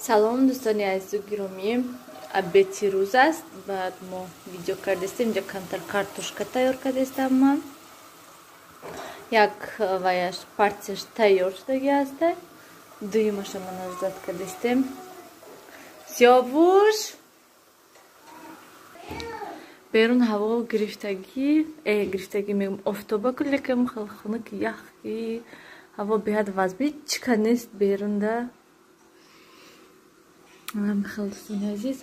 Салом, дӯстони азизу гиромӣ. Обеди рӯз аст. Баъд мо видео кардастем. Инҷа камтар картошка тайёр кардастам ман. Як ваяш партияш тайёр шудаги аста. Дуюмаша ман аззат кардастем. Сиёвуш, берун ҳаво гирифтагӣ, гирифтагӣ мегӯм, офтоба лекин хунук, яхи ҳаво беҳад вазб, ҳичка нест берунда. Хел, дӯстони азиз,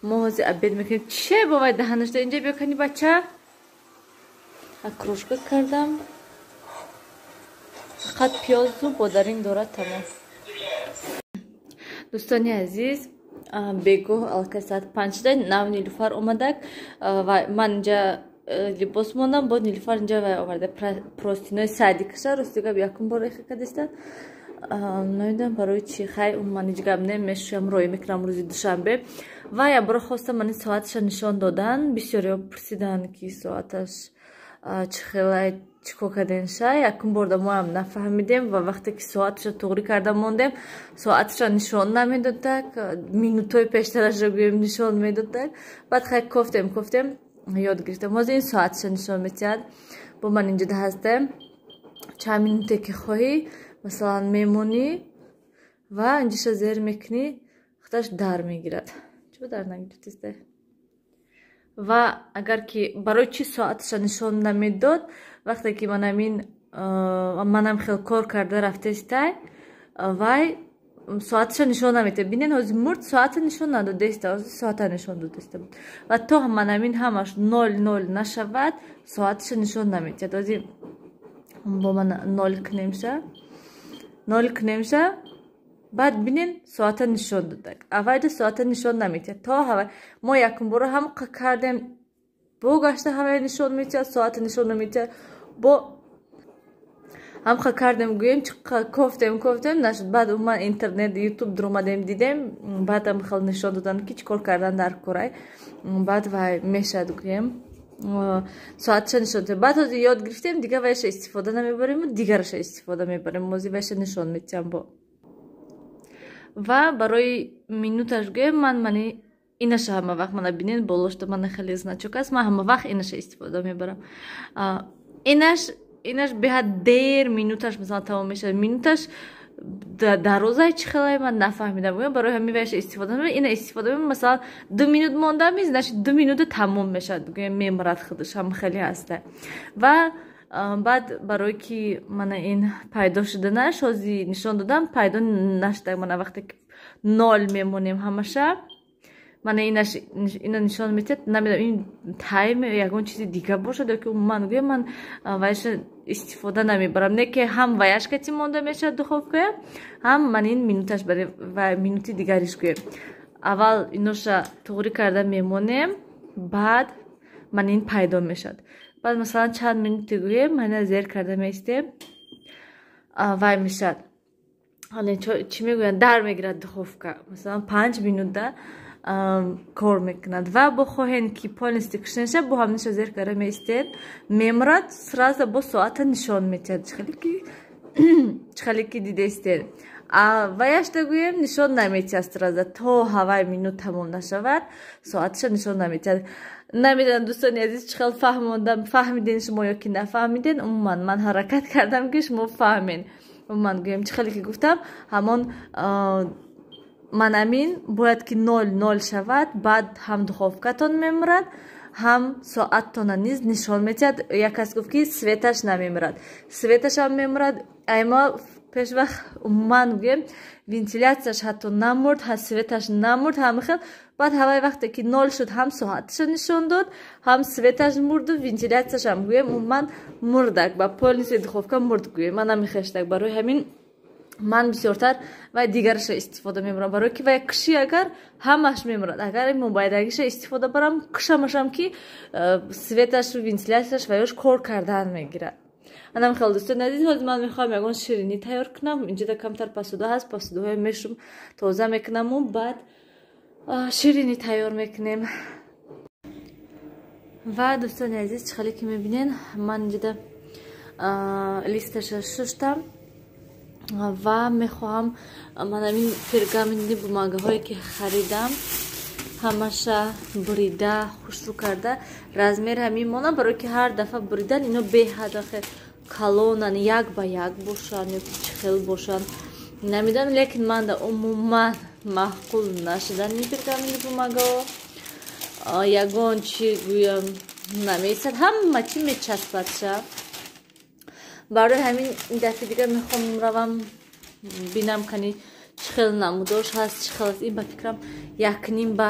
мо ҳозир обед мекунем. Че бовай даҳанашда? Инҷа биё, кани, бача. Окрошка кардам, фақат пиёзу бодаринг дорад, тамом. Дӯстони азиз, бегоҳ аллакай соат 5 шуда, нав Нилуфар омадак ва ман инҷа либос мондам. Бо Нилуфар инҷа вай оварда, простынои садикаша. Рости гап, якум бор эха кардастан, намедонам барои чӣ. Хай, ман ҳеҷ гап не, мешӯям, роӣ мекунам рӯзи душанбе. Ва якбора хостам ман ин соаташа нишон додан. Бисёриҳо пурсиданд, ки соаташ чӣ хелай, чӣ кор карденша. Якум борда моам нафаҳмидем ва вақте ки соаташа туғрӣ карда мондем, соаташа нишон намедодак, минутҳои пештарашро гӯем нишон медодак. Баъд хай, кофтем, кофтем, ёд гирифтем. Ҳозир ин соаташа нишон метиҳад. Бо ман инҷода ҳастем, чанд минуте ки хоҳӣ, масалан, мемонӣ ва инҷаша зер мекунӣ, худаш дар мегирад. Чӣ дар нагирифтиста? Ва агар ки барои чӣ соаташа нишон намедод? Вақте ки ман ҳамин манам хел кор карда рафтестай, вай соаташа нишон наметиҳад. Бинен, ҳозир мурд, соата нишон надодеста, ҳозир соата нишон додеста буд. Ва то ман ҳамин ҳамаш 00 нашавад, соаташа нишон наметиҳад. Ҳозир бо ман 0 кунемша, 0 кунемша, баъд бинен, соата нишон додак. Аввалда соата нишон наметиҳад. То ҳава мо якумбора ҳам кардем, бо гашта ҳавай нишон метиҳад, соата нишон наметиҳад. Бо ҳамха кардем, гӯем, кофтем, кофтем, нашуд. Баъд умуман интернет, Ютуб дуромадем, дидем, баъдам хел нишон доданд, ки чӣ кор кардан дар корай. Баъд вай мешад, гӯем, соатша нишон дод. Баъд ҳозир ёд гирифтем, дигар вайша истифода намебарему дигараша истифода мебарем. Ҳозир вайша нишон метиҳам бо. Ва барои минуташ, гӯем, ман мани инаша ҳама вақт, мана бинед, болошта мана хеле значок аст, ман ҳама вақт инаша истифода мебарам. Инаш беҳад дер минуташ, масалан, тамом мешавад, минуташ дарозай, чӣ хелай, ман нафаҳмидам. Гӯям, барои ҳамин вайша истифода намебарам, ина истифода мебарам. Масалан, 2 минут мондам, значит, 2 минута тамом мешавад, гӯям, мемурад худаш, ҳама хеле ҳаста. Ва баъд барое ки мана ин пайдо шуданаш, ҳозир нишон додам, пайдо нашуда. Мана вақте ки 0 мемонем, ҳамаша мана инаш ина нишон метиҳад. Намедонам, ин таймер ягон чизи дига бошад ё ки умуман, гӯям, ман ваяша истифода намебарам. Не ки ҳам ваяш кати монда мешавад духовкая, ҳам ман ин минуташ ва минути дигариш. Гӯем, аввал иноша туғрӣ карда мемонем, баъд ман ин пайдо мешавад. Баъд, масалан, чанд минути, гӯем, мана зер карда меистем, вай мешавад, чӣ мегӯянд, дар мегирад духовка, масалан, 5 минута кор мекунад. Ва бо хоҳен ки полностью кушта, бо ҳамиша зер карда меистед, мемурад сразу, бо соата нишон метиҳад, чихеле ки дидестед. Ваяшта, гӯем, нишон наметиҳад сразу, то ҳавай минут тамом нашавад, соаташа нишон наметиҳад. Намедонам, дӯстони азиз, чӣ хел фаҳмондам, фаҳмиден шумо ё ки нафаҳмиден. Умуман, ман ҳаракат кардам, ки шумо фаҳмен. Умуман, гӯем, чӣ хеле ки гуфтам, ҳамон ман амин бояд ки 00 шавад, баъд ҳам духовкатон мемурад, ҳам соаттона низ нишон метиҳад. Як кас гуфт, ки светаш намемурад. Светашам мемурад. Айма пешвақт умуман, гӯем, вентиляцияш ҳатто намурд, светаш намурд, ҳама хел. Баъд ҳавай вақте ки 0 шуд, ҳам соаташа нишон дод, ҳам светаш мурду вентиляцияшам, гӯем, умуман мурдак, ба полностью духовка мурд, гӯем, ман намехештак. Барои ҳамин ман бисёртар вай дигараша истифода мебарам, барое ки вай куши, агар ҳамаш мемурад. Агар мобайдагиша истифода барам, кушамашам ки светашу вентиляцияш ваёш кор кардан мегирад. Анам хеле, дӯстони азиз, ҳозир ман мехоҳам ягон ширинӣ тайёр кунам. Инҷода камтар посуда ҳаст, посудаҳои мешум, тоза мекунаму баъд ширинӣ тайёр мекунем. Ва, дӯстони азиз, чӣ хеле ки мебинен, ман инҷода листаша шуштам. Ва мехоҳам ман ҳамин пергаментни бумагаҳое ки харидам ҳамаша бурида хушрӯ карда размер ҳамин монам, барое ки ҳар дафъа буридан ино беҳад калонан, як ба як бошанд ё чӣ хел бошанд намедонам, лекин манда умуман маъқул нашудан ин пергаментни бумагаҳо. Ягон чи гӯям намесад, ҳама чи мечаспад ша. Барои ҳамин ин дафъи дигар мехоҳам равам бинам кани чӣ хел намудош ҳаст, чӣ хел аст. Ин ба фикрам якним ба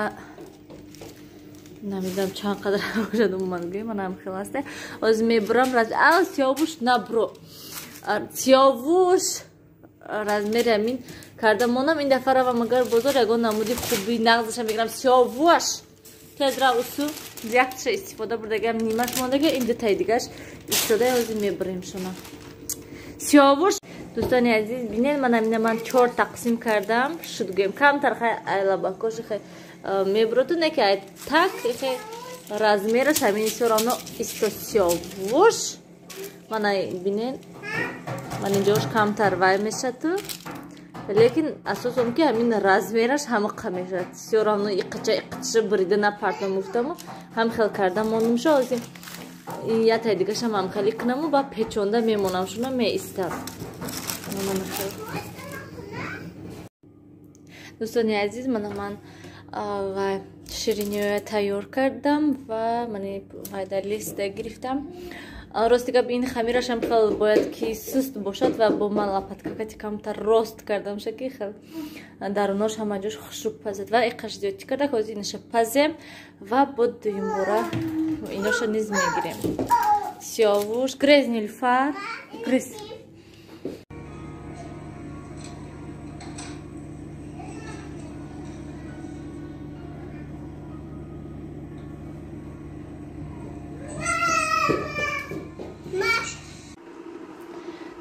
намедонам чанд қадар бошад, умуман гӯем манам хел аст. Ҳозир мебурам сиёвуш набро, сиёвуш размери ҳамин карда монам. Ин дафъа равам агар бозор ягон намуди хуби нағзаша мегирам. Сиёвуш тез рав усу якташа истифода бурдагам, нимаш мондага, ин дутаи дигаш истода, ҳозир мебурем шуна. Сиёвуш дӯстони азиз бинед, ман ҳамина ман 4 тақсим кардам шуд гӯем камтар хай айлабакоши хай мебуроту не ки ай так хай размераш ҳамин всё равно исто сиёвуш. Мана бинед, ман инҷош камтар вай мешату, лекин асосом ки ҳамин размераш ҳамақа мешавад. Всё равно иқача иқача бурида напартам гуфтаму ҳам хел карда мондум шо. Ҳозир ятай дигашам ҳам хеле кунаму ба печонда мемонам шуна меистам. Дӯстони азиз, мана ман ва шириниҳоя тайёр кардам ва мани дар листа гирифтам. Рости гап ин хамирашам хел бояд ки суст бошад ва бо ман лопаткакати камтар рост кардам ша ки хел дарунош ҳама ҷош хушрӯ пазад ва иқаш зиёдтӣ карда. Ҳозир инаша пазем ва бо дуюмбора иноша низ мегирем. Сиёвуш грез, Нилфар грез.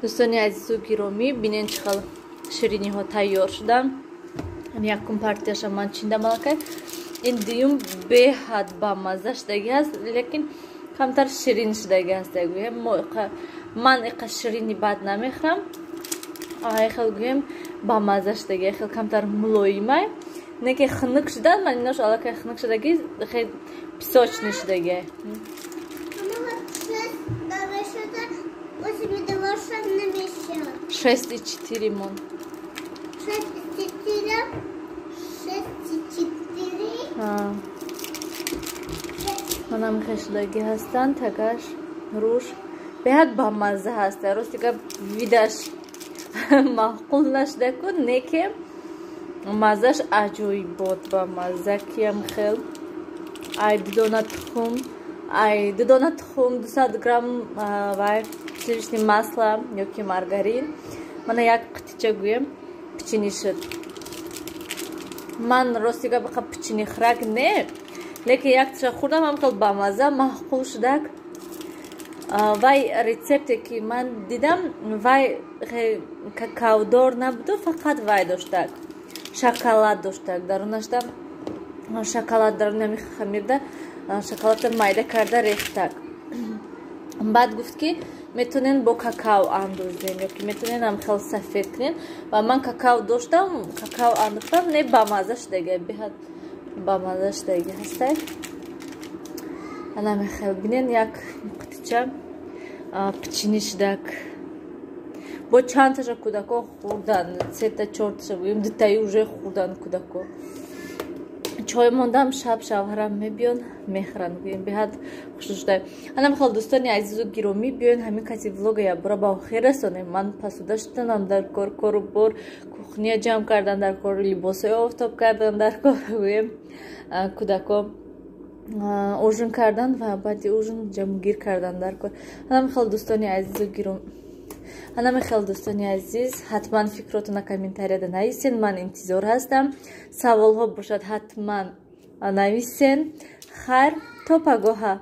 Дӯстони азизу гиромӣ, бинен чӣ хел шириниҳо тайёр шуданд. Якум партияша ман чиндам аллакай. Ин дуюм беҳад бамазза шудаги аст, лекин камтар ширин шудаги аст. Гӯем ман иқа ширини бад намехӯрам, хел гӯем бамазза шудаги, хел камтар мулоимай. Не ки хунук шудан, ман инош аллакай хунук шудаги, хел песочный шудаги. 6,4 мон. 6,4. 6,4. Манам хешудагӣ ҳастанд, тагаш руш беҳад бамазза ҳаста. Рости гап видаш маъқул нашуда ку, не ки маззаш аҷоибот бамазза киям хел. Ай дудона тухм, ай дудона тухм 200 грамм вай сливочное масло ёки маргарин. Мана як қитича гӯем пичини шуд. Ман рости гап иқа пичини хӯрак не, лекин якташа хӯрдам ҳам хел бамазза маъқул шудак. Вай рецепте ки ман дидам, вай какаодор набуду, фақат вай доштак, шоколад доштак. Дарунашда шоколад, даруни ҳами хамирда шоколадта майда карда рехтак. Баъд гуфт ки метонен бо какао андозен ёки метонен ҳам хел сафед кунен. Ва ман какао доштам, какао андохтам, не бамазза шудаги, беҳад бамазза шудаги ҳастай. Ана мехел бинен як қутича пичини шудак. Бо чандташа кӯдако хӯрдан, сета чорташа гӯем, дутаи уже хӯрдан кӯдако. Чой мондам, шаб шавҳарам мебиён мехӯранд, гӯем беҳад хушрӯ шуда. Ана мехел дӯстони азизу гиромӣ, биёен ҳамин каси влога якбора ба охир расонем. Ман пасуда шуданам дар кор, кору бор, кухния ҷамъ кардан дар кор, либосҳои офтоб кардан дар кор, гӯем кӯдако ужин кардан ва баъди ужин ҷамъгир кардан дар кор. Ана мехел дӯстони азизу гиромӣ, ана мехел дӯстони азиз, ҳатман фикротона комментарияда нависен, ман интизор ҳастам. Саволҳо бошад ҳатман нависен. Хайр, то пагоҳа.